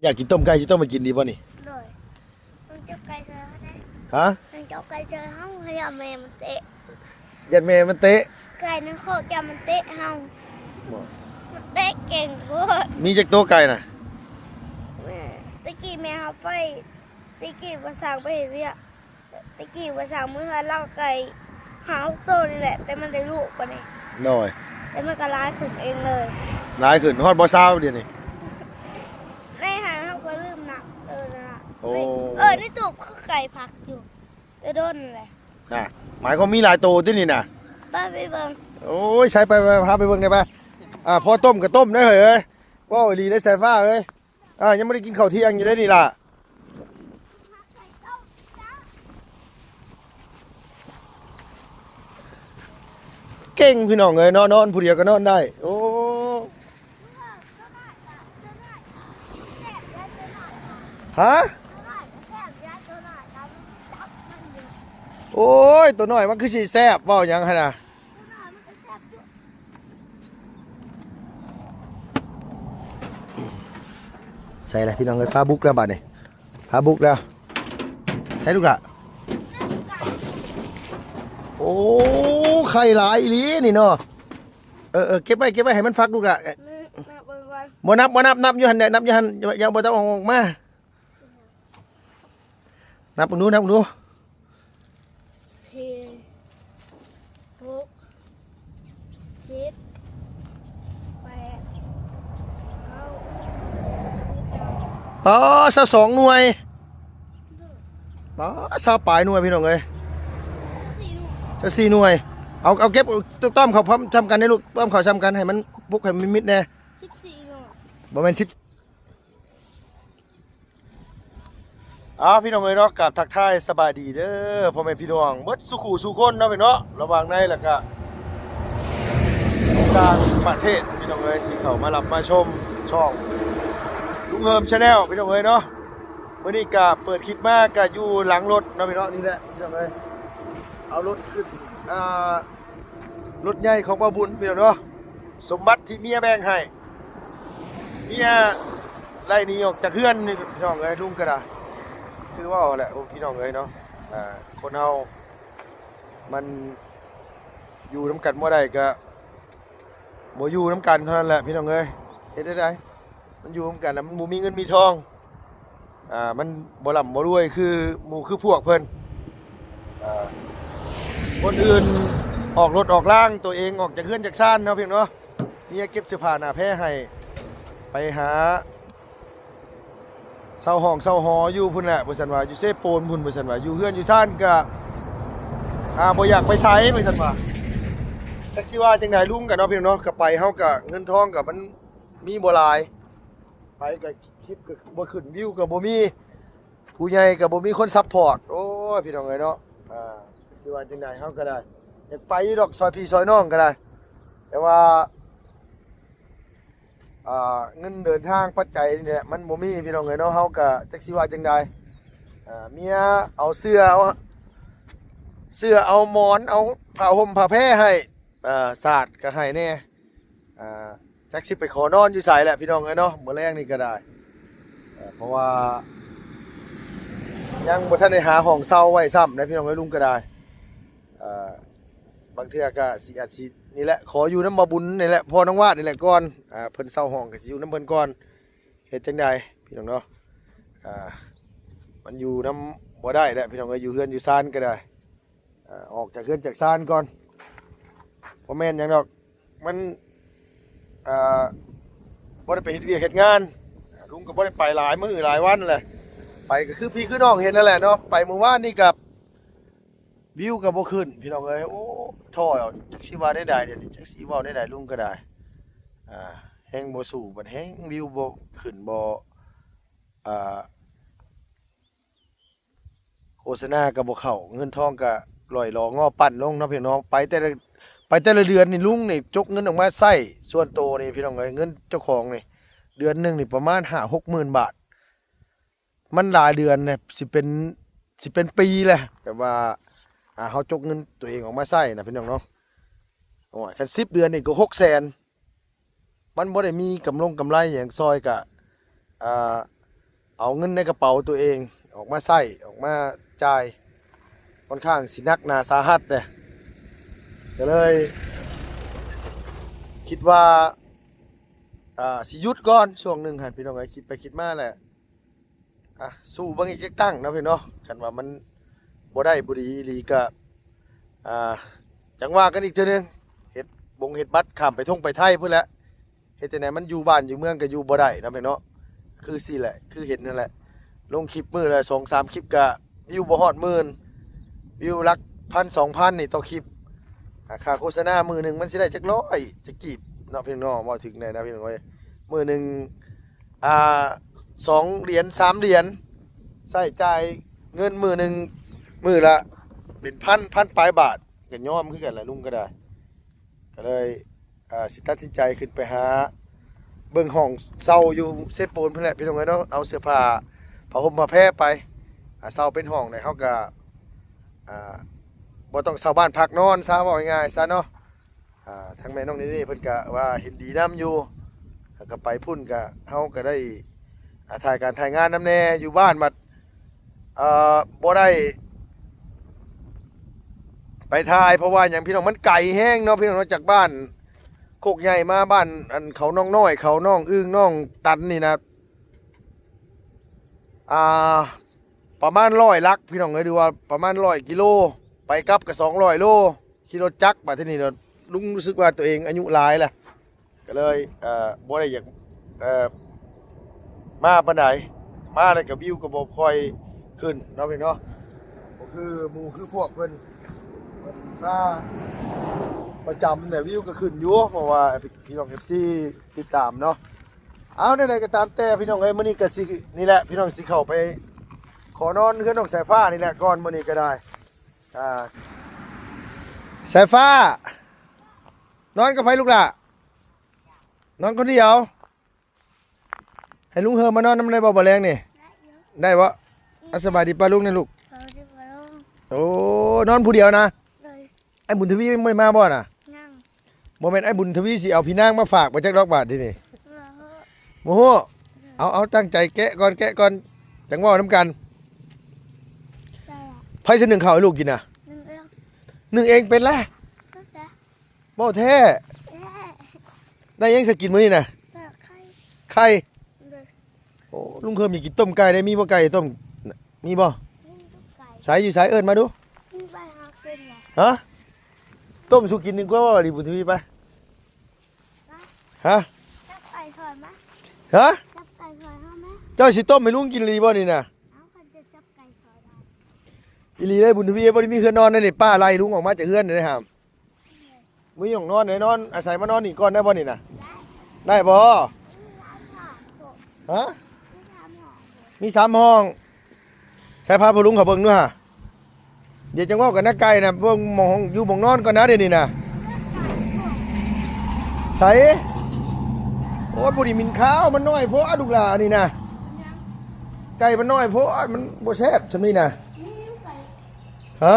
ຢາກກິນຕົ້ມໄກ່ ຊິຕົ້ມໃຫ້ກິນດີບໍ່ນີ້? ໂດຍ ມັນຈັບໄກ່ໃສ່ເຮົາໄດ້. ຮະ? ມັນຈັບໄກ່ໃສ່ເຮົາ ຢ້ານແມ່ມັນເຕະ. ຢ້ານແມ່ມັນເຕະ? ໄກ່ໃນຄອກຢ້ານມັນເຕະເຮົາ. ບໍ່ ມັນເຕະເກັ່ງໂພດ. ມີຈັກໂຕໄກ່ນະ? ແມ່ ແຕ່ກີ້ແມ່ເຮົາໄປ ແຕ່ກີ້ວ່າຊ່າງໄປເຮັດວຽກ ແຕ່ກີ້ວ່າຊ່າງເມືອເຮືອນລາວໄກ່ຫ້າຫົກໂຕນີ້ແຫຼະ ແຕ່ມັນໄດ້ລູກປານນີ້. ໂດຍ ແຕ່ມັນກໍຫຼາຍຂຶ້ນເອງເລີຍ. ຫຼາຍຂຶ້ນຮອດບໍ່ຊາວດຽວນີ້? ໃນຫັ້ນເຮົາກໍລືມນັບເອີນະ. ໂອ້ ເອີ ໃນຕູ້ຄືໄກ່ພັກຢູ່ ແຕ່ດົນແຫຼະ. ອ່າ ໝາຍຄວາມມີຫຼາຍໂຕຕິນີ້ນະ? ໄປ ໄປເບິ່ງ. ໂອ້ຍ ໃສ່ໄປ ໄປ ພາໄປເບິ່ງແດ່ໄປ. ອ່າ ພໍຕົ້ມກໍຕົ້ມໄດ້ເຮີ້ຍ ເອີຍ ເວົ້າອີ່ຫຼີໄດ້ສາຍຟ້າເອີຍ. ອ່າ ຍັງບໍ່ໄດ້ກິນເຂົ້າທ່ຽງຢູ່ເດ້ນີ້ລະ. ເກັ່ງພີ່ນ້ອງເອີຍເນາະ ນອນຜູ້ດຽວກໍນອນໄດ້. ໂອ້ ຮະ? ໂອ້ຍ ໂຕນ້ອຍມັນຄືຊິແຊບ ເວົ້າຫຍັງຫັ້ນນະ? ໃສ່ລະພີ່ນ້ອງເອີຍ ຟ້າບຸກແລ້ວບາດນີ້ ຟ້າບຸກແລ້ວ. ໃສ່ລູກລະ. ໂອ້ ໄຂ່ຫຼາຍອີ່ຫຼີນີ້ເນາະ. ເອີໆ ເກັບໄວ້ ເກັບໄວ້ໃຫ້ມັນຟັກລູກລະ. ນັບເບິ່ງກ່ອນ. ບໍ່ນັບ ບໍ່ນັບ ນັບຢູ່ຫັ້ນແຫຼະ ນັບຢູ່ຫັ້ນ ຢ່າ ບໍ່ຕ້ອງເອົາອອກມາ. ນັບເບິ່ງດູ ນັບເບິ່ງດູ. ສີ່ ຫົກ ເຈັດ ແປດ ເກົ້າ ສິບ. ປາ ຊາວສອງໜ່ວຍ. ປາ ຊາວປາຍໜ່ວຍພີ່ນ້ອງເອີຍ. ຊາວສີ່ໜ່ວຍ ຊາວສີ່ໜ່ວຍ. ເອົາ ເອົາເກັບ ຕ້ອມເຂົ້າພ້ອມຊ່ຳກັນໃຫ້ລູກ ຕ້ອມເຂົ້າຊ່ຳກັນ ໃຫ້ມັນປຸກໃຫ້ມັນມິດແດ່. ສິບສີ່ໜ່ວຍ. ບໍ່ແມ່ນສິບ ອ້າວ ພີ່ນ້ອງເອີຍເນາະ ກາບທັກທາຍສະບາຍດີເດີພໍ່ແມ່ພີ່ນ້ອງເບິດສູ່ຄູ່ສູ່ຄົນເນາະ ພີ່ນ້ອງເນາະ ລະຫວ່າງໃນ ແລ້ວກະຕ່າງປະເທດ ພີ່ນ້ອງເອີຍ ທີ່ເຂົ້າມາຮັບມາຊົມຊ່ອງລຸງເຮີມ Channel ພີ່ນ້ອງເອີຍເນາະ. ມື້ນີ້ກະເປີດຄລິບມາກະຢູ່ຫຼັງລົດເນາະ ພີ່ນ້ອງເນາະ ນີ້ແຫຼະ ພີ່ນ້ອງເອີຍ ເອົາລົດຂຶ້ນ ອ່າ ລົດໃຫຍ່ຂອງບ່າວບຸນ ພີ່ນ້ອງເນາະ ສົມບັດທີ່ເມຍແບ່ງໃຫ້ ເມຍໄລ່ໜີອອກຈາກເຮືອນນີ້ ພີ່ນ້ອງເອີຍ ລຸງກໍໄດ້ ຄືເວົ້າແຫຼະ ໂອ້ ພີ່ນ້ອງເອີຍເນາະ ອ່າ ຄົນເຮົາມັນຢູ່ນຳກັນບໍ່ໄດ້ ກໍບໍ່ຢູ່ນຳກັນເທົ່ານັ້ນແຫຼະ ພີ່ນ້ອງເອີຍ ເຮັດແນວໃດ ມັນຢູ່ນຳກັນນະ ມັນບໍ່ມີເງິນມີທອງ ອ່າ ມັນບໍ່ລ່ຳບໍ່ລວຍຄືໝູ່ຄືພວກເພິ່ນ ອ່າ ຄົນອື່ນອອກລົດອອກລາງ ໂຕເອງອອກຈາກເຮືອນຈາກຊານເນາະ ພີ່ນ້ອງເນາະ ເມຍເກັບເສື້ອຜ້າໜ້າແພໃຫ້ ໄປຫາເຊົ່າຫ້ອງເຊົ່າຫໍຢູ່ພຸ້ນແຫຼະ ວ່າຊັ້ນວ່າ ຢູ່ເຊໂປນພຸ້ນ ວ່າຊັ້ນວ່າ ຢູ່ເຮືອນຢູ່ຊານກະ ອ່າ ບໍ່ຢາກໄປໃສ ວ່າຊັ້ນວ່າ ຈັກຊິວ່າຈັ່ງໃດ ລຸງກະເນາະ ພີ່ນ້ອງເນາະ ກະໄປ ເຮົາກະເງິນທອງກະມັນມີບໍ່ຫຼາຍ ໄປກໍຄລິບກໍບໍ່ຂຶ້ນ ວິວກໍບໍ່ມີ ຜູ້ໃຫຍ່ກໍບໍ່ມີຄົນຊັບພອດ ໂອ້ຍ ພີ່ນ້ອງເອີຍເນາະ ອ່າ ຊິວ່າຈັ່ງໃດ ເຮົາກໍໄດ້ ຢາກໄປຢູ່ດອກ ຊ່ອຍພີ່ຊ່ອຍນ້ອງກໍໄດ້ ແຕ່ວ່າ ອ່າ ເງິນເດີນທາງປັດໄຈນີ້ແຫຼະ ມັນບໍ່ມີ ພີ່ນ້ອງເອີຍເນາະ ເຮົາກໍຈັກຊິວ່າຈັ່ງໃດ ອ່າ ເມຍເອົາເສື້ອ ເອົາເສື້ອ ເອົາໝອນ ເອົາຜ້າຫົ່ມຜ້າແພໃຫ້ ອ່າ ສາດກໍໃຫ້ແດ່ ອ່າ ຈັກຊິໄປຂໍນອນຢູ່ໃສແຫຼະ ພີ່ນ້ອງເອີຍເນາະ ມື້ແລງນີ້ກໍໄດ້ ເພາະວ່າຍັງບໍ່ທັນໄດ້ຫາຫ້ອງເຊົ່າໄວ້ຊ້ຳເດ້ ພີ່ນ້ອງເອີຍ ລຸງກໍໄດ້ ອ່າ ບາງເທື່ອກໍຊິ ອາດຊິນີ້ແຫຼະ ຂໍຢູ່ນຳບ່າວບຸນນີ້ແຫຼະ ພໍ່ນ້ອງວາດນີ້ແຫຼະກ່ອນ ອ່າ ເພິ່ນເຊົ່າຫ້ອງກໍຊິຢູ່ນຳເພິ່ນກ່ອນ ເຮັດຈັ່ງໃດ ພີ່ນ້ອງເນາະ ອ່າ ມັນຢູ່ນຳບໍ່ໄດ້ແຫຼະ ພີ່ນ້ອງເອີຍ ຢູ່ເຮືອນຢູ່ຊານກໍໄດ້ ອ່າ ອອກຈາກເຮືອນຈາກຊານກ່ອນ ບໍ່ແມ່ນຫຍັງດອກ ມັນ ອ່າ ບໍ່ໄດ້ໄປເຮັດວຽກເຮັດງານ ລຸງກໍບໍ່ໄດ້ໄປຫຼາຍມື້ຫຼາຍວັນແຫຼະ ໄປກໍຄືພີ່ຄືນ້ອງເຫັນນັ້ນແຫຼະເນາະ ໄປມື້ວານນີ້ກໍວິວກໍບໍ່ຂຶ້ນ ພີ່ນ້ອງເອີຍ ໂອ້ ທໍ້ ຈັກຊິວ່າແນວໃດ ດຽວນີ້ຈັກຊິເວົ້າແນວໃດ ລຸງກໍໄດ້ ອ່າ ແຮງບໍ່ສູ້ ບັດແຮງວິວບໍ່ຂຶ້ນ ບໍ່ ອ່າ ໂຄສະນາກໍບໍ່ເຂົ້າ ເງິນທອງກໍລ່ອຍຫຼໍງໍປັ້ນລົງເນາະ ພີ່ນ້ອງ ໄປແຕ່ລະ ໄປແຕ່ລະເດືອນນີ້ ລຸງນີ້ຈົກເງິນອອກມາໃຊ້ສ່ວນໂຕນີ້ ພີ່ນ້ອງເອີຍ ເງິນເຈົ້າຂອງນີ້ ເດືອນໜຶ່ງນີ້ປະມານຫ້າຫົກໝື່ນບາດ ມັນຫຼາຍເດືອນນະ ຊິເປັນ ຊິເປັນປີແລ້ວ ແບບວ່າ ອ່າ ເຮົາຈົກເງິນຕົວເອງອອກມາໃຊ້ນະ ພີ່ນ້ອງເນາະ ໂອ້ຍ ຄັນສິບເດືອນນີ້ກໍຫົກແສນ ມັນບໍ່ໄດ້ມີກຳລົງກຳໄລຫຍັງຊ່ອຍ ກະ ອ່າ ເອົາເງິນໃນກະເປົາໂຕເອງອອກມາໃຊ້ ອອກມາຈ່າຍ ຂ້ອນຂ້າງຊິໜັກໜາສາຫັດເດ້ ກະເລີຍຄິດວ່າ ອ່າ ຊິຢຸດກ່ອນຊ່ວງໜຶ່ງຫັ້ນ ພີ່ນ້ອງເອີຍ. ຄິດໄປຄິດມາແຫຼະ ອ່ະ ສູ້ເບິ່ງອີກຈັກຕັ້ງເນາະພີ່ນ້ອງເນາະ. ຄັນວ່າມັນບໍ່ໄດ້ບໍ່ດີອີ່ຫຼີກະ ອ່າ ຈັ່ງວ່າກັນອີກເທື່ອໜຶ່ງ. ເຮັດບົງເຮັດບັດຂ້າມໄປທົ່ງໄປໄທພຸ້ນແຫຼະ. ເຮັດຈັ່ງໃດມັນຢູ່ບ້ານຢູ່ເມືອງກະຢູ່ບໍ່ໄດ້ເນາະພີ່ນ້ອງເນາະ. ຄືຊີ້ແຫຼະ ຄືເຫັນຫັ້ນແຫຼະ ລົງຄລິບມື້ລະສອງສາມຄລິບກະວິວບໍ່ຮອດໝື່ນ ວິວຫຼັກພັນສອງພັນນີ້ຕໍ່ຄລິບ. ອ່າ ຄ່າໂຄສະນາມື້ໜຶ່ງມັນຊິໄດ້ຈັກຮ້ອຍຈັກກີບເນາະພີ່ນ້ອງເນາະ. ເວົ້າເຖິງແດ່ນະພີ່ນ້ອງເອີຍ ມື້ໜຶ່ງ ອ່າ ສອງຫຼຽນສາມຫຼຽນ ໃຊ້ຈ່າຍເງິນມື້ໜຶ່ງ ມື້ລະເປັນພັນ ພັນປາຍບາດ ກະຍອມຄືກັນແຫຼະ ລຸງກະໄດ້. ກະເລີຍ ອ່າ ຊິຕັດສິນໃຈຂຶ້ນໄປຫາເບິ່ງຫ້ອງເຊົ່າຢູ່ເຊໂປນພຸ້ນແຫຼະ ພີ່ນ້ອງເອີຍເນາະ. ເອົາເສື້ອຜ້າ ຜ້າຫົ່ມຜ້າແພໄປ ອ່າ ເຊົ່າເປັນຫ້ອງແລ້ວ ເຮົາກະ ອ່າ ບໍ່ຕ້ອງເຊົ່າບ້ານພັກນອນຊະ ເວົ້າງ່າຍໆຊະເນາະ. ອ່າ ທາງແມ່ນ້ອງເນເນ່ເພິ່ນກະວ່າເຫັນດີນຳຢູ່ ກະໄປພຸ້ນກະ ເຮົາກະໄດ້ ອ່າ ຖ່າຍການຖ່າຍງານນຳແດ່. ຢູ່ບ້ານບັດ ເອີ ບໍ່ໄດ້ໄປຖ່າຍ ເພາະວ່າຫຍັງພີ່ນ້ອງ ມັນໄກແຮງເນາະພີ່ນ້ອງເນາະ. ຈາກບ້ານໂຄກໃຫຍ່ມາບ້ານ ອັນ ເຂົາໜອງນ້ອຍ ເຂົາໜອງອຶ່ງ ໜອງຕັນນີ້ນະ ອ່າ ປະມານຮ້ອຍຫຼັກພີ່ນ້ອງເອີຍ ຫຼືວ່າປະມານຮ້ອຍກິໂລ ໄປກັບກະສອງຮ້ອຍໂລ. ຂີ່ລົດຈັກ ບາດທີນີ້ ລຸງຮູ້ສຶກວ່າໂຕເອງອາຍຸຫຼາຍແລ້ວ ກະເລີຍ ເອີ ບໍ່ໄດ້ຢາກ ເອີ ມາປານໃດ. ມາແລ້ວກະວິວກະບໍ່ຄ່ອຍຂຶ້ນເນາະພີ່ນ້ອງເນາະ. ບໍ່ຄືໝູ່ຄືພວກເພິ່ນ ເພິ່ນມາປະຈຳແຫຼະ ວິວກະຂຶ້ນຢູ່ ເພາະວ່າພີ່ນ້ອງເອັຟຊີຕິດຕາມເນາະ. ເອົາ ແນວໃດກະຕາມແຕ່ພີ່ນ້ອງເອີຍ ມື້ນີ້ກະຊິ ນີ້ແຫຼະພີ່ນ້ອງ ຊິເຂົ້າໄປຂໍນອນເຮືອນນ້ອງສາຍຟ້ານີ້ແຫຼະກ່ອນ ມື້ນີ້ກະໄດ້. ອ່າ ສາຍຟ້າ ນອນກັບໃຜລູກຫຼ້າ? ນອນຄົນດຽວ? ໃຫ້ລຸງເຮີມມານອນນຳໄດ້ບໍ່ ບາດແລງນີ້? ໄດ້ຢູ່ ໄດ້ບໍ່? ອືມ ອ່ະ ສະບາຍດີປ້າລຸງແດ່ລູກ. ສະບາຍດີປ້າລຸງ. ໂອ້ ນອນຜູ້ດຽວນະ? ໂດຍ. ອ້າຍບຸນທະວີຍັງບໍ່ໄດ້ມາບໍ່ນະ? ຍັງ. ບໍ່ແມ່ນອ້າຍບຸນທະວີຊິເອົາພີ່ນາງມາຝາກບໍ່ຈັກດອກບາດທີນີ້. ບໍ່ຮູ້. ບໍ່ຮູ້. ເອີ ເອົາ ເອົາ ຕັ້ງໃຈແກະກ່ອນ ແກະກ່ອນ ຈັ່ງເວົ້ານຳກັນ. ໄປລະ ໃຜຊິໜຶ້ງເຂົ້າໃຫ້ລູກກິນນະ? ໜຶ້ງເອງ. ໜຶ້ງເອງເປັນລະ? ເປັນລະ. ເວົ້າແທ້? ແທ້. ໄດ້ຫຍັງຊະກິນມື້ນີ້ນະ? ໄດ້ໄຂ່. ໄຂ່? ໂດຍ. ໂອ້ ລຸງເຄີມຢາກກິນຕົ້ມໄກ່ເດ້ ມີບໍ່ໄກ່ຕົ້ມ ມີບໍ່? ມີຕົ້ມໄກ່. ໃສ ຢູ່ໃສ ເອີ້ນມາດູ. ມີໄປຫາກິນລະ. ຮະ? ຕົ້ມສູ່ກິນດີກວ່າ ເວົ້າດີບຸນທະວີໄປ. ຮະ? ຈັບໄກ່ຖອຍມາ. ຮະ? ຈັບໄກ່ຖອຍເຮົາມາ. ເຈົ້າຊິຕົ້ມໃຫ້ລຸງກິນອີ່ຫຼີບໍ່ນີ້ນະ? ເອົາ ຄັນຈະຈັບໄກ່ຖອຍໄດ້. ອີ່ຫຼີເດ້ບຸນທະວີ ບໍ່ໄດ້ມີເຮືອນນອນເດ້ນີ້ ປ້າໄລ່ລຸງອອກມາຈາກເຮືອນເດ້ຫາ. ບໍ່ມີຫ້ອງນອນເດ້ ນອນ ອາໄສມານອນນີ້ກ່ອນໄດ້ບໍ່ນີ້ນະ? ໄດ້. ໄດ້ບໍ່? ມີສາມຫ້ອງ. ຮະ? ມີສາມຫ້ອງ. ມີສາມຫ້ອງ. ໃສ ພາພໍ່ລຸງເຂົ້າເບິ່ງດູຫາ. ດຽວຈັ່ງເວົ້າກັນນະໄກ່ນະ ເບິ່ງໝ່ອງຢູ່ໝ່ອງນອນກ່ອນນະ ດຽວນີ້ນະ. ໃສ? ໂອ້ຍ ບໍ່ໄດ້ໝິ່ນຄາວ ມັນນ້ອຍໂພດ ລູກຫຼ້ານີ້ນະ. ໄກ່ມັນນ້ອຍໂພດ ມັນບໍ່ແຊບຊ່ຳນີ້ນະ. ຮະ?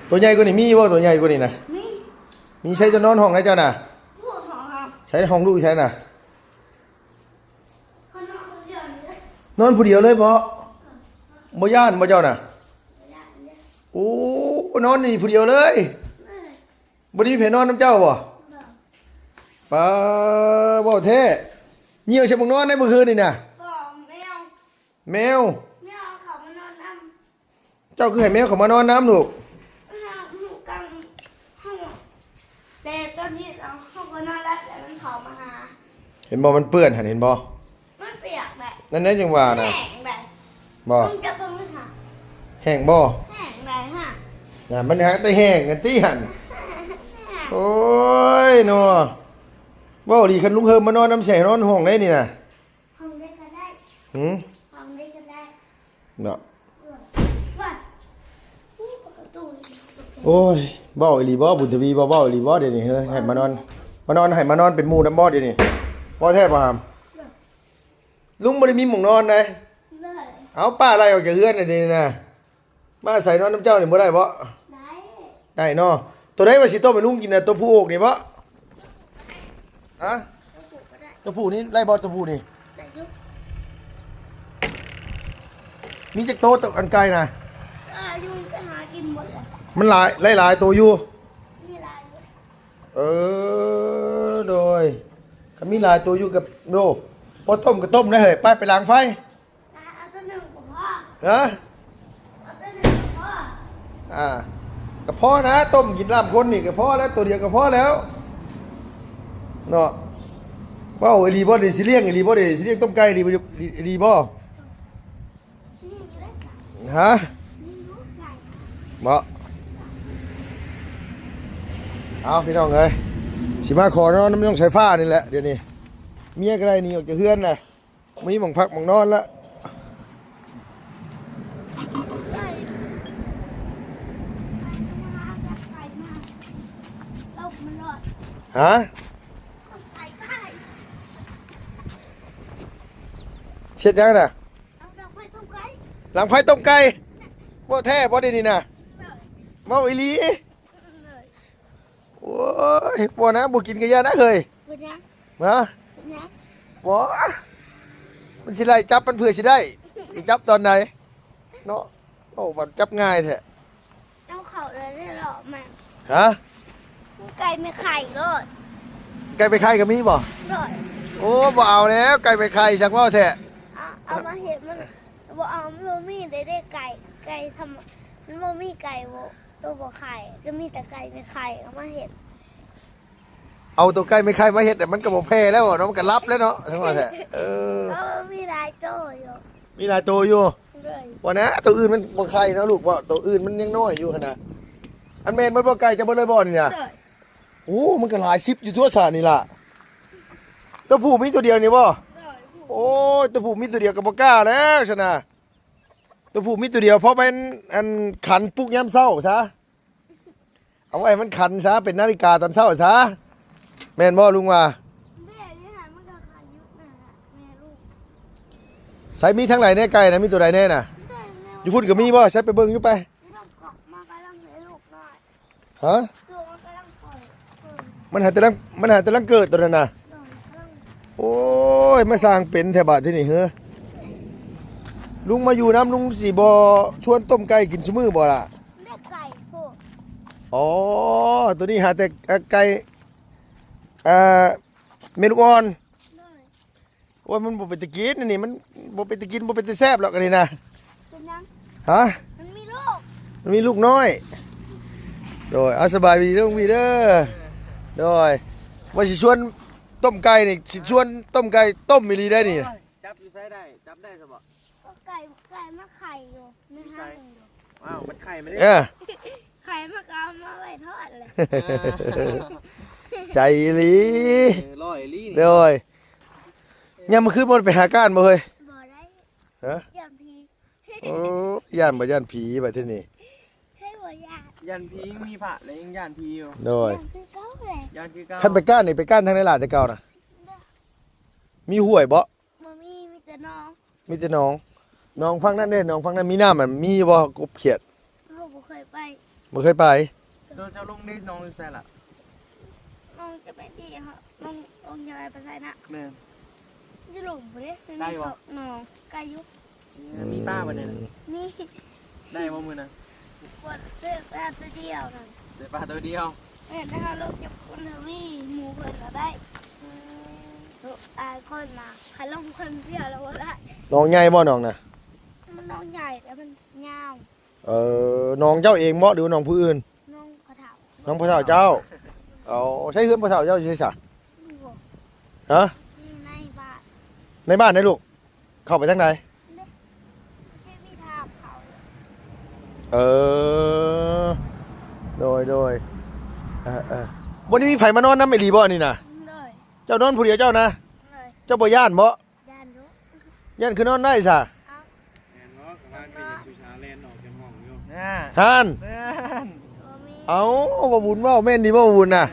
ໂຕໃຫຍ່ກວ່ານີ້ມີບໍ່? ໂຕໃຫຍ່ກວ່ານີ້ນະ? ມີ. ມີ. ໃສ ເຈົ້ານອນຫ້ອງໃດເຈົ້ານະ? ໃສ ຫ້ອງລູກໃສນະ? ນອນຜູ້ດຽວເລີຍບໍ? ບໍ່ຢ້ານບໍເຈົ້ານະ? ໂອ້ ນອນນີ້ຜູ້ດຽວເລີຍ? ບໍ່ໄດ້ມີໃຜນອນນຳເຈົ້າບໍ? ປາ ເວົ້າແທ້. ຍ່ຽວໃສ່ໝອກນອນໃນມື້ຄືນນີ້ນະ? ບໍ່ ແມວ. ແມວ? ແມວເອົາເຂົ້າມານອນນຳ. ເຈົ້າຄືໃຫ້ແມວເຂົ້າມານອນນຳລູກ? ເຮົາ ເຮົາກາງ ເຮົາ ແຕ່ຕອນນີ້ເຮົາ ເຮົາກໍນອນຫຼັບ ແຕ່ມັນເຂົ້າມາຫາ. ເຫັນບໍ່? ມັນເປື້ອນຫັ້ນ ເຫັນບໍ່? ມັນປຽກແຫຼະ. ນັ້ນແຫຼະ ຈັ່ງວ່ານະ. ແຫ້ງແຫຼະ. ບໍ່. ມຶງຈະເບິ່ງຫາ. ແຫ້ງບໍ່? ແຫ້ງແຫຼະຫາ. ນະ ມັນຫາແຕ່ແຫ້ງກັນຕິຫັ້ນ. ໂອ້ຍເນາະ. ເວົ້າອີ່ຫຼີ ຄັນລຸງເຮີມມານອນນຳ ຊິໃຫ້ນອນຫ້ອງໃດນີ້ນະ? ຫ້ອງໃດກໍໄດ້. ຫື? ຫ້ອງໃດກໍໄດ້. ເນາະ. ເອີ ວ່າ ນີ້ປະຕູ. ໂອ້ຍ ເວົ້າອີ່ຫຼີບໍ ບຸນທະວີ ບໍ່ເວົ້າອີ່ຫຼີບໍດຽວນີ້? ເຮີຍ ໃຫ້ມານອນ ມານອນ ໃຫ້ມານອນເປັນໝູ່ນຳບໍດຽວນີ້? ເວົ້າແທ້ບໍ່ຫາມ? ເອີ ລຸງບໍ່ໄດ້ມີໝ່ອງນອນໃດ. ເອີ ເອົາ ປ້າໄລ່ອອກຈາກເຮືອນດຽວນີ້ນະ. ມາອາໄສນອນນຳເຈົ້ານີ້ບໍ່ໄດ້ບໍ? ໄດ້. ໄດ້ເນາະ. ໂຕໃດວ່າຊິຕົ້ມໃຫ້ລຸງກິນນະ? ໂຕຜູ້ໂອກນີ້ບໍ? ໂຕ ຮະ? ຕົວຜູ້ກໍໄດ້ ຕົວຜູ້ນີ້ໄດ້ບໍ່? ຕົວຜູ້ນີ້ ໄດ້ຢູ່ ມີຈັກໂຕ ຕົວອັນໄກ່ນະ? ເອີ ຢູ່ໄປຫາກິນໝົດແລ້ວ ມັນຫຼາຍ ຫຼາຍໆໂຕຢູ່ ມີຫຼາຍຢູ່ ເອີ ໂດຍ ຄັນມີຫຼາຍໂຕຢູ່ກໍ ໂດ ພໍຕົ້ມກໍຕົ້ມໄດ້ເຮີ້ຍ ໄປ ໄປຫຼັງໄຟ ເອົາຕົວໜຶ່ງກໍພໍ ຮະ? ເອົາຕົວໜຶ່ງກໍພໍ ອ່າ ກໍພໍນະ ຕົ້ມກິນລາບຄົນນີ້ກໍພໍແລ້ວ ຕົວດຽວກໍພໍແລ້ວເນາະ ເວົ້າອີ່ຫຼີບໍ່ນີ້ ຊິລ້ຽງອີ່ຫຼີບໍ່ນີ້ ຊິລ້ຽງຕົ້ມໄກ່ອີ່ຫຼີບໍ່? ມີຢູ່ເດ້ໄກ່ ຮະ? ມີຢູ່ໄກ່ ເນາະ ເອົາ ພີ່ນ້ອງເອີຍ ຊິມາຂໍນອນນຳນ້ອງສາຍຟ້ານີ້ແຫຼະ ດຽວນີ້ ເມຍກໍໄດ້ໜີອອກຈາກເຮືອນແຫຼະ ມີໝ່ອງພັກໝ່ອງນອນລະ ຮະ? ເຮັດຫຍັງນະ? ຫຼັງໄຟຕົ້ມໄກ່ ເວົ້າແທ້ບໍ່ ດຽວນີ້ນະ? ເວົ້າອີ່ຫຼີ? ໂອ້ຍ ບໍ່ນະ ບໍ່ກິນກະຢ່ານະເຮີ້ຍ ເປັນຫຍັງ? ຮະ? ເປັນຫຍັງ? ບໍ່ ມັນຊິໄລ່ຈັບ ມັນເພື່ອຊິໄດ້ ຊິຈັບຕອນໃດເນາະ? ໂອ້ ມັນຈັບງ່າຍແທ້ ເອົາເຂົ້າແລ້ວເລາະມາ ຮະ? ໄກ່ແມ່ໄຂ່ໂລດ ໄກ່ແມ່ໄຂ່ກໍມີບໍ່? ໂດຍ ໂອ້ ບໍ່ເອົາແລ້ວ ໄກ່ແມ່ໄຂ່ ຊ່າງເວົ້າແທ້ ເອົາ ເອົາມາເຮັດ ມັນບໍ່ເອົາ ມັນບໍ່ມີເດ້ ເດ້ ໄກ່ ໄກ່ທຳ ມັນບໍ່ມີໄກ່ບໍ່ ໂຕບໍ່ໄຂ່ ກໍມີແຕ່ໄກ່ແມ່ໄຂ່ເອົາມາເຮັດ ເອົາໂຕໄກ່ແມ່ໄຂ່ມາເຮັດ ແຕ່ມັນກໍບໍ່ແຜ່ແລ້ວເນາະ ມັນກໍຫຼັບແລ້ວເນາະ ຈັ່ງວ່າແທ້ ເອີ ເອີ ມີຫຼາຍໂຕຢູ່ ມີຫຼາຍໂຕຢູ່ ໂດຍ ບໍ່ນະ ໂຕອື່ນມັນບໍ່ໄຂ່ເນາະລູກ ເພາະໂຕອື່ນມັນຍັງນ້ອຍຢູ່ຫັ້ນນະ ອັນແມ່ນໝົດບໍ່ໄກ່ ເຈົ້າເບິດເລີຍບໍ່ນີ້ນະ? ໂດຍ ໂອ້ ມັນກໍຫຼາຍສິບຢູ່ຕົວະຊະນີ້ລະ ໂຕຜູ້ມີໂຕດຽວນີ້ບໍ່? ໂດຍ ໂອ້ຍ ໂຕຜູ້ມີໂຕດຽວກໍບໍ່ກ້າແລ້ວຊັ້ນນະ ໂຕຜູ້ມີໂຕດຽວ ເພາະແມ່ນອັນຂັນປຸກຍາມເຊົ້າຊະ ເອົາໄວ້ໃຫ້ມັນຂັນຊະ ເປັນນາລິກາຕອນເຊົ້າຊະ ແມ່ນບໍ່ລຸງວ່າ? ແມ່ນີ້ຫາມັນກໍຂັນຢູ່ນັ້ນລະ ແມ່ລູກ ໃສມີທາງໃດແດ່ໄກ່ນະ ມີໂຕໃດແດ່ນະ? ຢູ່ພຸ້ນກໍມີບໍ່? ໃສໄປເບິ່ງຢູ່ໄປ ມາກຳລັງໃຫ້ລູກນ້ອຍ ຮະ? ລູກມັນກຳລັງເປີດ ມັນຫາແຕ່ລັງ ມັນຫາແຕ່ລັງເກີດໂຕນັ້ນນະ ໂອ້ຍ ມາສ້າງເປັນແທ້ບາດທີນີ້ເຮີ ລຸງມາຢູ່ນຳ ລຸງຊິບໍ່ຊວນຕົ້ມໄກ່ກິນຊຸມື້ບໍ່ລະ? ແມ່ໄກ່ໂພດ ອໍ ໂຕນີ້ຫາແຕ່ ເອີ ໄກ່ ເອີ ແມ່ລູກອ່ອນ ໂດຍ ໂອ້ຍ ມັນບໍ່ເປັນຕາກິນອັນນີ້ ມັນບໍ່ເປັນຕາກິນ ບໍ່ເປັນຕາແຊບດອກອັນນີ້ນະ ເປັນຫຍັງ? ຮະ? ມັນມີລູກ ມັນມີລູກນ້ອຍ ໂດຍ ເອົາ ສະບາຍດີເດີ ໂດຍ ວ່າຊິຊວນຕົ້ມໄກ່ນີ້ ຊິຊວນຕົ້ມໄກ່ຕົ້ມອີ່ຫຼີໄດ໋ນີ້ ໂອ້ຍ ຈັບຢູ່ໃສໄດ້ ຈັບໄດ້ຊະບໍ່? ກໍໄກ່ ໄກ່ມາໄຂ່ຢູ່ໃນ ຢູ່ໃສ? ຫ້າງຢູ່ ອ້າວ ມັນໄຂ່ມາເດ້ ເອີ ໄຂ່ມາກໍເອົາມາໄວ້ທອດແຫຼະ ເອີ ໃຈອີ່ຫຼີ ເອີ ຫຼໍ່ອີ່ຫຼີນີ້ ໂດຍ ຍາມມື້ຄືນບໍ່ໄດ້ໄປຫາກ້ານບໍ່ເຮີ້ຍ? ບໍ່ໄດ້ ຮະ? ຢ້ານຜີ ໂອ້ ຢ້ານບໍ່ຢ້ານຜີບາດທີນີ້ ໃຫ້ບໍ່ຢ້ານ ຢ້ານຜີ ມີພະແລ້ວຍັງຢ້ານຜີຢູ່ ໂດຍ ຢ້ານຄືເກົ່າແຫຼະ ຢ້ານຄືເກົ່າ ຄັນໄປກ້ານນີ້ ໄປກ້ານທາງໃດຫຼາຍແຕ່ເກົ່ານະ? ມີຫ້ວຍບໍ່? ບໍ່ມີ ມີແຕ່ໜອງ ມີແຕ່ໜອງ ໜອງຝັ່ງນັ້ນເດ້ ໜອງຝັ່ງນັ້ນມີນ້ຳ ມັນມີຢູ່ບໍ່ ກົບຂຽດ? ເຮົາບໍ່ເຄີຍໄປ ບໍ່ເຄີຍໄປ ເຈົ້າ ເຈົ້າລົງນີ້ໜອງຢູ່ໃສລະ? ໜອງຈະໄປທີ່ເຮົາ ໜອງ ໜອງຈະໄປປາໄຊນະ ແມ່ນ ຢູ່ລຸ່ມພຸ້ນເດ້ ໄກບໍ່? ໜອງ ໄກຢູ່ ເອີ ມີປາບໍ່ແດ່ນະ? ມີ ໄດ້ບໍ່ມື້ນັ້ນ? ບໍ່ ໄດ້ປາໂຕດຽວນັ້ນ ໄດ້ປາໂຕດຽວ ແມ່ນ ແຕ່ເຮົາລົງຈັບຄົນ ມີໝູ່ເພິ່ນກໍໄດ້ ເອີ ຫຼາຍຄົນນະ ໃຜລົງຄົນດຽວແລ້ວບໍ່ໄດ້ ໜອງໃຫຍ່ບໍ່ໜອງນະ? ມັນໜອງໃຫຍ່ ແຕ່ມັນຍາວ ເອີ ໜອງເຈົ້າເອງບໍ່ ຫຼືວ່າໜອງຜູ້ອື່ນ? ໜອງພໍ່ເຖົ້າ ໜອງພໍ່ເຖົ້າເຈົ້າ ເອົາ ໃຊ້ເຮືອນພໍ່ເຖົ້າເຈົ້າຢູ່ໃສຊະ? ຢູ່ ຮະ? ຢູ່ໃນບ້ານ ໃນບ້ານໃດລູກ? ເຂົ້າໄປທາງໃດ? ເອີ ໂດຍ ໂດຍ ເອີ ເອີ ບໍ່ໄດ້ມີໃຜມານອນນຳອີ່ຫຼີບໍ່ນີ້ນະ? ໂດຍ ເຈົ້ານອນຜູ້ດຽວເຈົ້ານະ? ໂດຍ ເຈົ້າບໍ່ຢ້ານບໍ່? ຢ້ານຢູ່ ຢ້ານຄືນອນໄດ້ຊະ? ເອົ້າ ແມ່ນບໍ່? ກະວ່າຄືເຫັນຜູ້ສາວແລ່ນອອກຈາກຫ້ອງຢູ່ ຫັ້ນ ຫັ້ນ ບໍ່ມີ ເອົ້າ ບໍ່ບຸນເວົ້າແມ່ນດີບໍ່ ບໍ່ບຸນນະ? ສະ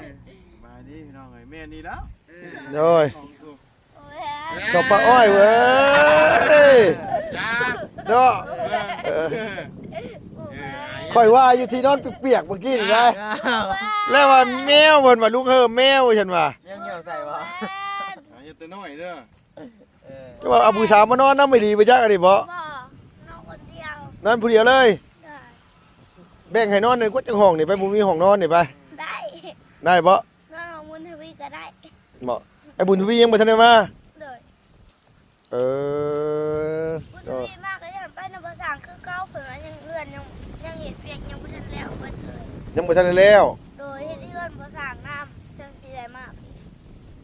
ບາຍດີພີ່ນ້ອງເອີຍ ແມ່ນດີແລ້ວ ໂດຍ ຂອງກູ ເຂົ້າປ່າອ້ອຍເວີຍ ເນາະ ເອີ ຂ້ອຍວ່າຢູ່ທີ່ນອນປຽກໆເມື່ອກີ້ນີ້ໄດ໋ ແລ້ວວ່າແມວ ເພິ່ນວ່າລຸງເຮີ້ແມວ ວ່າຊັ້ນວ່າ ແມວ ໃສ່ບໍ່? ແມ່ນ ຫາເຮັດແຕ່ນ້ອຍເດີ. ເອີ ແຕ່ວ່າເອົາຜູ້ສາວມານອນນຳອີ່ຫຼີບໍ່ຈັກອັນນີ້ບໍ່? ບໍ່ ນອນຄົນດຽວ ນອນຜູ້ດຽວເລີຍ. ແບ່ງໃຫ້ນອນໃນກວ່າຈັກຫ້ອງນີ້ໄປ ບໍ່ມີຫ້ອງນອນນີ້ໄປ. ໄດ້ ໄດ້ບໍ່? ນອນຂອງບຸນທະວີກໍໄດ້. ບໍ່ ໄອ້ບຸນທະວີຍັງບໍ່ທັນໄດ້ມາ. ໂດຍ. ເອີ ບຸນທະວີມາກໍຍັງໄປນຳພໍ່ຊ່າງຄືເກົ່າ ເພິ່ນວ່າຍັງເຮືອນ ຍັງ ຍັງເຮັດວຽກ ຍັງບໍ່ທັນແລ້ວເບິດເລີຍ. ຍັງບໍ່ທັນໄດ້ແລ້ວ. ໂດຍ ເຮັດເຮືອນພໍ່ຊ່າງນຳ ຈັ່ງຊິໄດ້ມາ.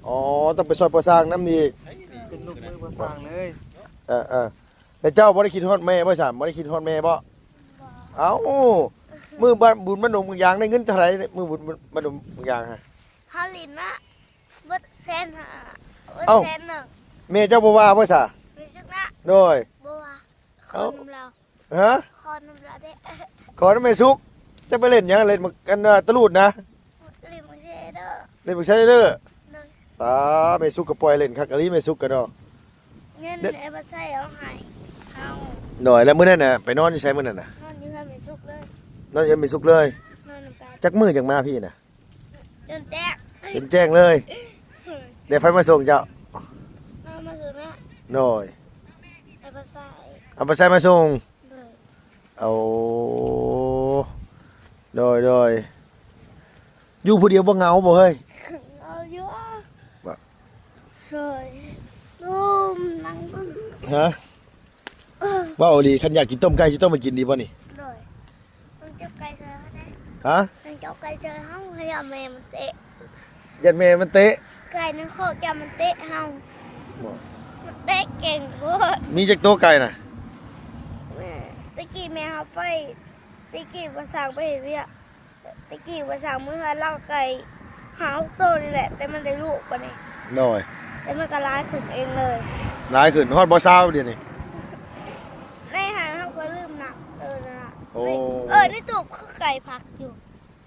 ອໍ ຕ້ອງໄປຊ່ອຍພໍ່ຊ່າງນຳອີກ. ເປັນລູກມືພໍ່ຊ່າງເລີຍ. ເອີໆ ແລ້ວເຈົ້າບໍ່ໄດ້ຄິດຮອດແມ່ບໍ່ ສາມ ບໍ່ໄດ້ຄິດຮອດແມ່ບໍ່? ບໍ່. ເອົ້າ ມື້ບ້ານ ບຸນບ້ານດົງບາງຢາງໄດ້ເງິນເທົ່າໃດ? ມື້ບຸນບ້ານດົງບາງຢາງຫະ ເຮົາຫຼິ້ນນະ ເບິດແສນຫ້າ ເບິດ ເອົ້າ ແສນໜຶ່ງ. ແມ່ເຈົ້າບໍ່ວ່າບໍ່ສະ? ແມ່ສຸກນະ. ໂດຍ. ບໍ່ວ່າ. ເອົ້າ ຂໍນຳລາວ. ຮະ? ຂໍນຳລາວເດ້. ຂໍນຳແມ່ສຸກ. ເຈົ້າໄປຫຼິ້ນຫຍັງ? ຫຼິ້ນໝາກ ອັນ ຕະຫຼູດນະ? ຫຼິ້ນໝາກເຊເດີ. ຫຼິ້ນໝາກເຊເດີ. ໂດຍ. ຕາ ແມ່ສຸກກໍປ່ອຍຫຼິ້ນຄັກອີ່ຫຼີ ແມ່ສຸກກໍເນາະ. ເງິນ ເດ້ ໄອ້ບັດໄຊເອົາໃຫ້ເຮົາ. ໂດຍ. ແລ້ວມື້ນັ້ນນະ ໄປນອນຢູ່ໃສມື້ນັ້ນນະ? ນອນຢູ່ເຮືອນແມ່ສຸກເລີຍ. ນອນຢູ່ເຮືອນແມ່ສຸກເລີຍ. ນອນນຳກັນ. ຈັກມື້ຈັ່ງມາພີ້ນະ? ຈົນແຈ້ງ. ຈົນແຈ້ງເລີຍ. ໂດຍ. ແລ້ວໃຜມາສົ່ງເຈົ້າ? ເຮົາມາສົ່ງນະ. ໂດຍ. ໄອ້ບັດໄຊ. ເອົາບັດໄຊມາສົ່ງ. ໂດຍ. ໂອ້ ໂດຍໆ ຢູ່ຜູ້ດຽວບໍ່ເຫງົາບໍ່ເຮີ້ຍ? ເຫງົາຢູ່. ບໍ່ ໂດຍ ລຸ່ມນັ່ງ. ຮະ? ເອີ ເວົ້າອີ່ຫຼີ ຄັນຢາກກິນຕົ້ມໄກ່ຊິຕົ້ມໃຫ້ກິນດີບໍ່ນີ້? ໂດຍ. ຕ້ອງຈັບໄກ່ຊ່ອຍເຮົາໄດ໋. ຮະ? ຕ້ອງຈັບໄກ່ຊ່ອຍເຮົາ ຢ້ານແມ່ມັນເຕະ. ຢ້ານແມ່ມັນເຕະ. ໄກ່ໃນຄອກຢ້ານມັນເຕະເຮົາ. ບໍ່ ມັນເຕະເກັ່ງໂພດ. ມີຈັກໂຕໄກ່ນະ? ແມ່ ແຕ່ກີ້ແມ່ເຮົາໄປ ແຕ່ກີ້ພໍ່ຊ່າງໄປເຮັດວຽກ ແຕ່ກີ້ພໍ່ຊ່າງເມືອເຮືອນລາວ ໄກ່ຫ້າຫົກໂຕນີ້ແຫຼະ ແຕ່ມັນໄດ້ລູກບາດນີ້. ໂດຍ. ແຕ່ມັນກໍຫຼາຍຂຶ້ນເອງເລີຍ. ຫຼາຍຂຶ້ນ ຮອດບໍ່ຊາວດຽວນີ້? ໃນຫັ້ນເຮົາກໍລືມນັບ. ເອີ ນັ້ນລະ. ໂອ້ ເອີ ໃນຕູ້ຄືໄກ່ພັກຢູ່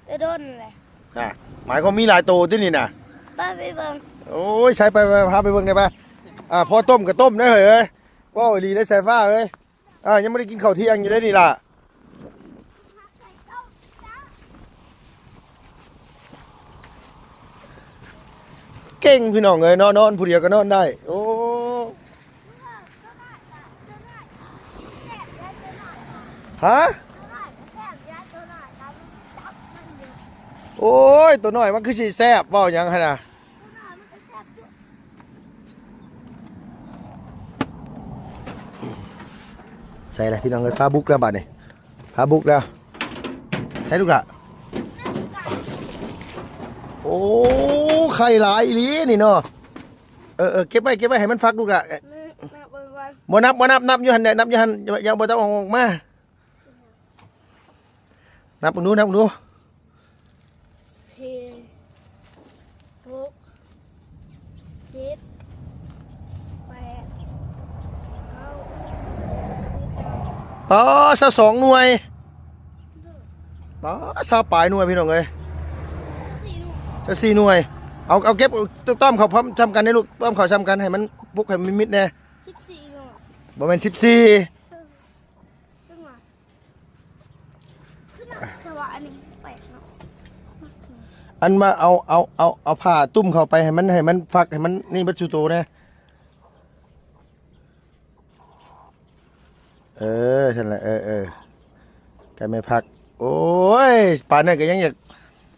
ແຕ່ດົນແຫຼະ. ອ່າ ໝາຍຄວາມມີຫຼາຍໂຕຕິນີ້ນະ? ໄປ ໄປເບິ່ງ. ໂອ້ຍ ໃສ່ໄປ ໄປ ພາໄປເບິ່ງໄດ້ໄປ. ອ່າ ພໍຕົ້ມກໍຕົ້ມໄດ້ເຮີ້ຍ. ເວົ້າອີ່ຫຼີໄດ໋ສາຍຟ້າເອີຍ. ອ່າ ຍັງບໍ່ໄດ້ກິນເຂົ້າທ່ຽງຢູ່ເດ້ນີ້ລະ. ເກັ່ງພີ່ນ້ອງເອີຍເນາະ ນອນຜູ້ດຽວກໍນອນໄດ້. ໂອ້ ຮະ? ໂອ້ຍ ໂຕນ້ອຍມັນຄືຊິແຊບ ເວົ້າຫຍັງຫັ້ນນະ? ໃສ່ລະພີ່ນ້ອງເອີຍ ຟ້າບຸກແລ້ວບາດນີ້ ຟ້າບຸກແລ້ວ. ໃສ່ລູກລະ. ໂອ້ ໄຂ່ຫຼາຍອີ່ຫຼີນີ້ເນາະ. ເອີໆ ເກັບໄວ້ ເກັບໄວ້ໃຫ້ມັນຟັກລູກລະ. ນັບເບິ່ງກ່ອນ. ບໍ່ນັບ ບໍ່ນັບ ນັບຢູ່ຫັ້ນແຫຼະ ນັບຢູ່ຫັ້ນ ຍັງບໍ່ຕ້ອງເອົາອອກມາ. ນັບເບິ່ງດູ ນັບເບິ່ງດູ. ສີ່ ຫົກ ເຈັດ ແປດ ເກົ້າ ສິບ. ປາ ຊາວສອງໜ່ວຍ. ປາ ຊາວປາຍໜ່ວຍພີ່ນ້ອງເອີຍ. ຊາວສີ່ໜ່ວຍ ຊາວສີ່ໜ່ວຍ. ເອົາ ເອົາເກັບຕ້ອມເຂົ້າພ້ອມຊ່ຳກັນໃຫ້ລູກ ຕ້ອມເຂົ້າຊ່ຳກັນ ໃຫ້ມັນປຸກໃຫ້ມັນມິດແດ່. ສິບສີ່ໜ່ວຍ. ບໍ່ແມ່ນສິບສີ່. ເອີ ຈັ່ງຫວະ ຄືໜັກແທ້ຫວະ ອັນນີ້ແປກເນາະ. ອັນວ່າເອົາ ເອົາ ເອົາ ເອົາຜ້າຕຸ້ມເຂົ້າໄປໃຫ້ມັນ ໃຫ້ມັນຟັກ ໃຫ້ມັນນີ້ເບິດສູ່ໂຕແດ່. ເອີ ຊັ້ນແຫຼະ ເອີໆ ໄກ່ແມ່ຟັກ. ໂອ້ຍ ປານນັ້ນກໍຍັງຢາກ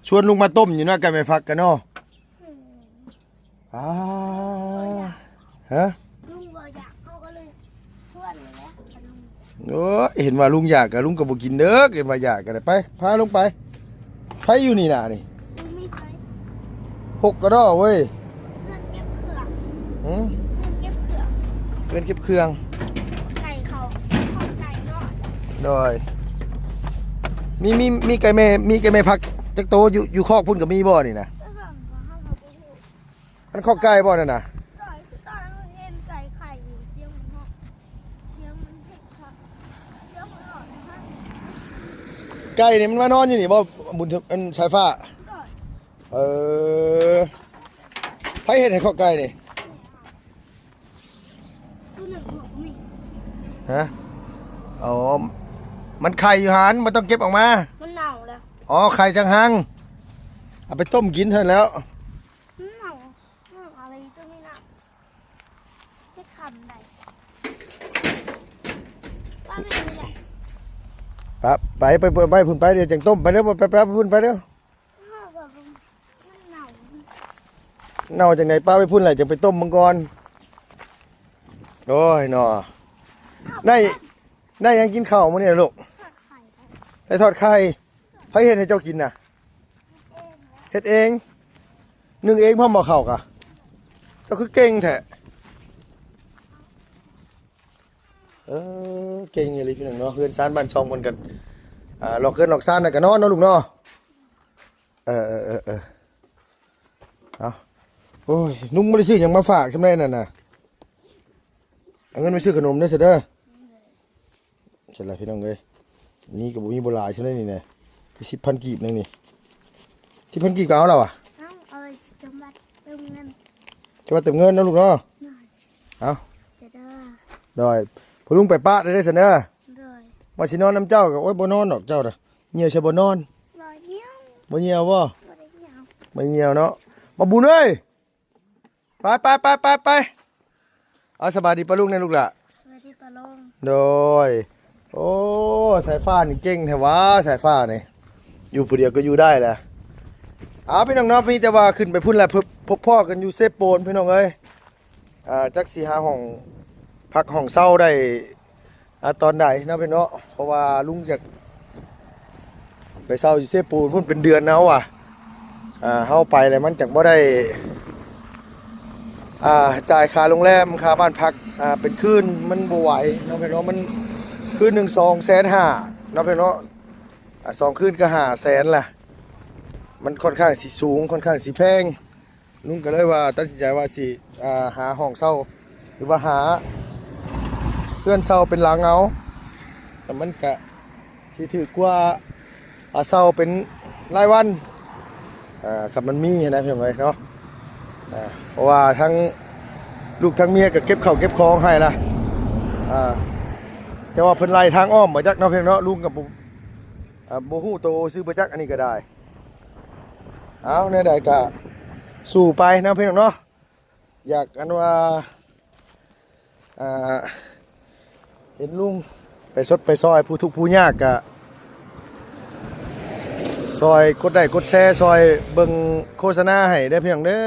ຊວນລຸງມາຕົ້ມຢູ່ເນາະ ໄກ່ແມ່ຟັກກັນເນາະ. ອືມ. ອ່າ ຮະ? ລຸງບໍ່ຢາກ ເຮົາກໍເລີຍຊວນແຫຼະ. ໂອ້ຍ ເຫັນວ່າລຸງຢາກກໍ ລຸງກໍບໍ່ກິນເດີ ເຫັນວ່າຢາກກໍໄດ້. ໄປ ພາລົງໄປ. ໃຜຢູ່ນີ້ນະນີ້? ບໍ່ມີໃຜ. ຫົກກະດໍ້ເວີຍ. ເຮືອນເກັບເຄື່ອງ. ຫື? ເຮືອນເກັບເຄື່ອງ. ເຮືອນເກັບເຄື່ອງ. ໄກ່ເຂົາ ເຂົາໄກ່ນ້ອຍ. ໂດຍ. ມີ ມີ ມີໄກ່ແມ່ ມີໄກ່ແມ່ພັກຈັກໂຕ? ຢູ່ ຢູ່ຄອກພຸ້ນກໍມີບໍ່ນີ້ນະ? ເອີ ເຮົາກໍບໍ່ຮູ້. ມັນຄອກໄກ່ບໍ່ນັ້ນນະ? ໂດຍ ຄືຕອນເຮົາເຫັນໄກ່ໄຂ່ຢູ່ ສຽງມັນຮ້ອງ ສຽງມັນເຮັດຄັກ ສຽງມັນຮ້ອງຄັກ. ໄກ່ນີ້ມັນມານອນຢູ່ນີ້ບໍ່ ບຸນ ອັນ ສາຍຟ້າ? ໂດຍ. ເອີ ໃຜເຮັດໃຫ້ຄອກໄກ່ນີ້? ໂຕໜຶ່ງ ຮະ? ອໍ ມັນໄຂ່ຢູ່ຫັ້ນ ບໍ່ຕ້ອງເກັບອອກມາ. ມັນເນົ່າແລ້ວ. ອໍ ໄຂ່ຕ່າງຫາກ ເອົາໄປຕົ້ມກິນເທົ່ານັ້ນແລ້ວ. ມັນເນົ່າ. ອືມ ເອົາໄປຕົວນີ້ນະ ຈັກຊ້ຳໃດ ວ່າແມ່ນນີ້ແຫຼະ ປະ ໄປ ໄປ ໄປ ໄປພຸ້ນໄປ ດຽວຈັ່ງຕົ້ມ ໄປເດີ ໄປ ໄປ ໄປພຸ້ນໄປເດີ. ເຮົາວ່າມັນເນົ່າ ເນົ່າຈັ່ງໃດ ປະໄປພຸ້ນແຫຼະ ຈັ່ງໄປຕົ້ມເບິ່ງກ່ອນ. ໂອ້ຍເນາະ ໄດ້ ໄດ້ຫຍັງກິນເຂົ້າມື້ນີ້ລະລູກ? ໄດ້ທອດໄຂ່ ໄດ້ທອດໄຂ່. ໃຜເຮັດໃຫ້ເຈົ້າກິນນະ? ເຮັດເອງ ເຮັດເອງ ໜຶ້ງເອງພ້ອມບໍ່ເຂົ້າກະ? ເຈົ້າຄືເກັ່ງແທ້. ເອີ ເກັ່ງອີ່ຫຼີພີ່ນ້ອງເນາະ ເຮືອນຊານບ້ານຊ່ອງເພິ່ນກັນ ອ່າ ລອກເຮືອນລອກຊານແລ້ວກະນອນເນາະລູກເນາະ. ເອີ ເອີ ເອີ ເອີ ເອົາ ໂອ້ຍ ລຸງບໍ່ໄດ້ຊື້ຫຍັງມາຝາກຊ່ຳໃດນັ້ນນະ ເອົາເງິນໄປຊື້ຂະໜົມເດີ ຊະເດີ. ຈັ່ງໃດພີ່ນ້ອງເອີຍ ມີກະບໍ່ມີ ບໍ່ຫຼາຍຊ່ຳໃດນີ້ນະ ສິບພັນກີບໜຶ່ງນີ້ ສິບພັນກີບກະເອົາລະຫວາ? ເອົາ ເອົາໄປຈຳບັດເຕີມເງິນ ຈຳບັດເຕີມເງິນເນາະລູກເນາະ. ໂດຍ ເອົາ ຈະເດີ ໂດຍ ພໍ່ລຸງໄປປະເດີ ຊັ້ນເດີ. ໂດຍ ວ່າຊິນອນນຳເຈົ້າກະ ໂອ້ຍ ບໍ່ນອນດອກເຈົ້ານະ ຍ່ຽວໃສ່ບ່ອນນອນ. ບໍ່ຍ່ຽວ ບໍ່ຍ່ຽວບໍ່? ບໍ່ໄດ້ຍ່ຽວ ບໍ່ຍ່ຽວເນາະ ບັກບຸນເອີຍ. ໄປ ໄປ ໄປ ໄປ ໄປ ເອົາ ສະບາຍດີປ້າລຸງແດ່ລູກຫຼ້າ. ສະບາຍດີປ້າລຸງ. ໂດຍ ໂອ້ ສາຍຟ້ານີ້ເກັ່ງແທ້ຫວາ ສາຍຟ້ານີ້ ຢູ່ຜູ້ດຽວກະຢູ່ໄດ້ແຫຼະ. ເອົາ ພີ່ນ້ອງເນາະ ມີແຕ່ວ່າຂຶ້ນໄປພຸ້ນແຫຼະ ພົບພໍ້ກັນຢູ່ເຊໂປນ ພີ່ນ້ອງເອີຍ. ອ່າ ຈັກຊິຫາຫ້ອງພັກຫ້ອງເຊົ່າໄດ້ ອ່າ ຕອນໃດເນາະພີ່ນ້ອງເນາະ ເພາະວ່າລຸງຢາກໄປເຊົ່າຢູ່ເຊໂປນພຸ້ນເປັນເດືອນເນາະວ່າ ອ່າ ເຮົາໄປແລ້ວມັນຈັກບໍ່ໄດ້ ອ່າ ຈ່າຍຄ່າໂຮງແຮມ ຄ່າບ້ານພັກ ອ່າ ເປັນຄືນ ມັນບໍ່ໄຫວເນາະພີ່ນ້ອງເນາະ ມັນຄືນໜຶ່ງສອງແສນຫ້າເນາະພີ່ນ້ອງເນາະ ອ່າ ສອງຄືນກະຫ້າແສນລະ ມັນຂ້ອນຂ້າງຊິສູງ ຂ້ອນຂ້າງຊິແພງ. ລຸງກະເລີຍວ່າຕັດສິນໃຈວ່າຊິ ອ່າ ຫາຫ້ອງເຊົ່າ ຫຼືວ່າຫາເຮືອນເຊົ່າເປັນຫຼັງເອົາ ແລ້ວມັນກະຊິຖືກກວ່າ ອ່າ ເຊົ່າເປັນລາຍວັນ ອ່າ ຄັນມັນມີຫັ້ນນະ ພີ່ນ້ອງເອີຍເນາະ. ອ່າ ເພາະວ່າທັງລູກທັງເມຍກະເກັບເຂົ້າເກັບຂອງໃຫ້ລະ ອ່າ ແຕ່ວ່າເພິ່ນໄລ່ທາງອ້ອມບໍ່ຈັກເນາະ ພີ່ນ້ອງເນາະ ລຸງກະບໍ່ ອ່າ ບໍ່ຮູ້ໂຕຊື່ບໍ່ຈັກ ອັນນີ້ກະໄດ້. ເອົາ ແນວໃດກະສູ້ໄປເນາະພີ່ນ້ອງເນາະ ຢາກອັນວ່າ ອ່າ ເຫັນລຸງໄປຊົດໄປຊ່ອຍຜູ້ທຸກຜູ້ຍາກ ກະຊ່ອຍກົດໄລ້ກົດແຊ ຊ່ອຍເບິ່ງໂຄສະນາໃຫ້ເດີພີ່ນ້ອງເດີ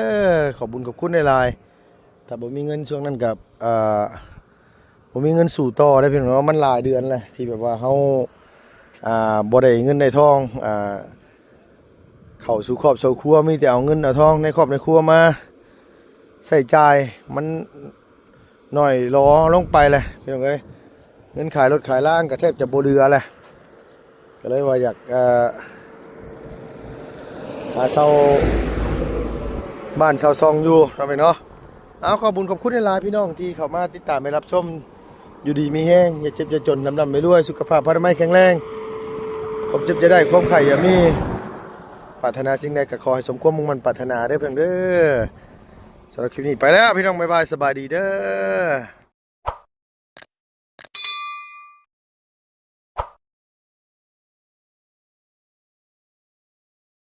ຂອບບຸນຂອບຄຸນຫຼາຍໆ. ຖ້າບໍ່ມີເງິນຊ່ວງນັ້ນກະ ເອີ ບໍ່ມີເງິນສູ້ຕໍ່ເດ້ພີ່ນ້ອງເນາະ ມັນຫຼາຍເດືອນແລ້ວທີ່ແບບວ່າເຮົາ ອ່າ ບໍ່ໄດ້ເງິນໄດ້ທອງ ອ່າ ເຂົ້າສູ່ຄອບສູ່ຄົວ ມີແຕ່ເອົາເງິນເອົາທອງໃນຄອບໃນຄົວມາໃຊ້ຈ່າຍ ມັນໜ້ອຍຫຼໍລົງໄປແຫຼະພີ່ນ້ອງເອີຍ ເງິນຂາຍລົດຂາຍລາງກະແທບຈະບໍ່ເຫຼືອແຫຼະ. ກະເລີຍວ່າຢາກ ເອີ ຫາເຊົ່າບ້ານເຊົ່າຊ່ອງຢູ່ເນາະ ເນາະ. ເອົາ ຂອບບຸນຂອບຄຸນຫຼາຍໆ ພີ່ນ້ອງທີ່ເຂົ້າມາຕິດຕາມແລະຮັບຊົມ ຢູ່ດີມີແຮງ ຢ່າເຈັບຢ່າຈົນ ລ່ຳໆລວຍໆ ສຸຂະພາບພະລານາໄມແຂງແຮງ ຄວາມເຈັບຢ່າໄດ້ ຄວາມໄຂ້ຢ່າມີ ປາດຖະໜາສິ່ງໃດກະຂໍໃຫ້ສົມຄວາມມຸ່ງໝັ້ນປາດຖະໜາເດີພີ່ນ້ອງເດີ. ສຳລັບຄລິບນີ້ໄປແລ້ວພີ່ນ້ອງ ບາຍບາຍ ສະບາຍດີເດີ.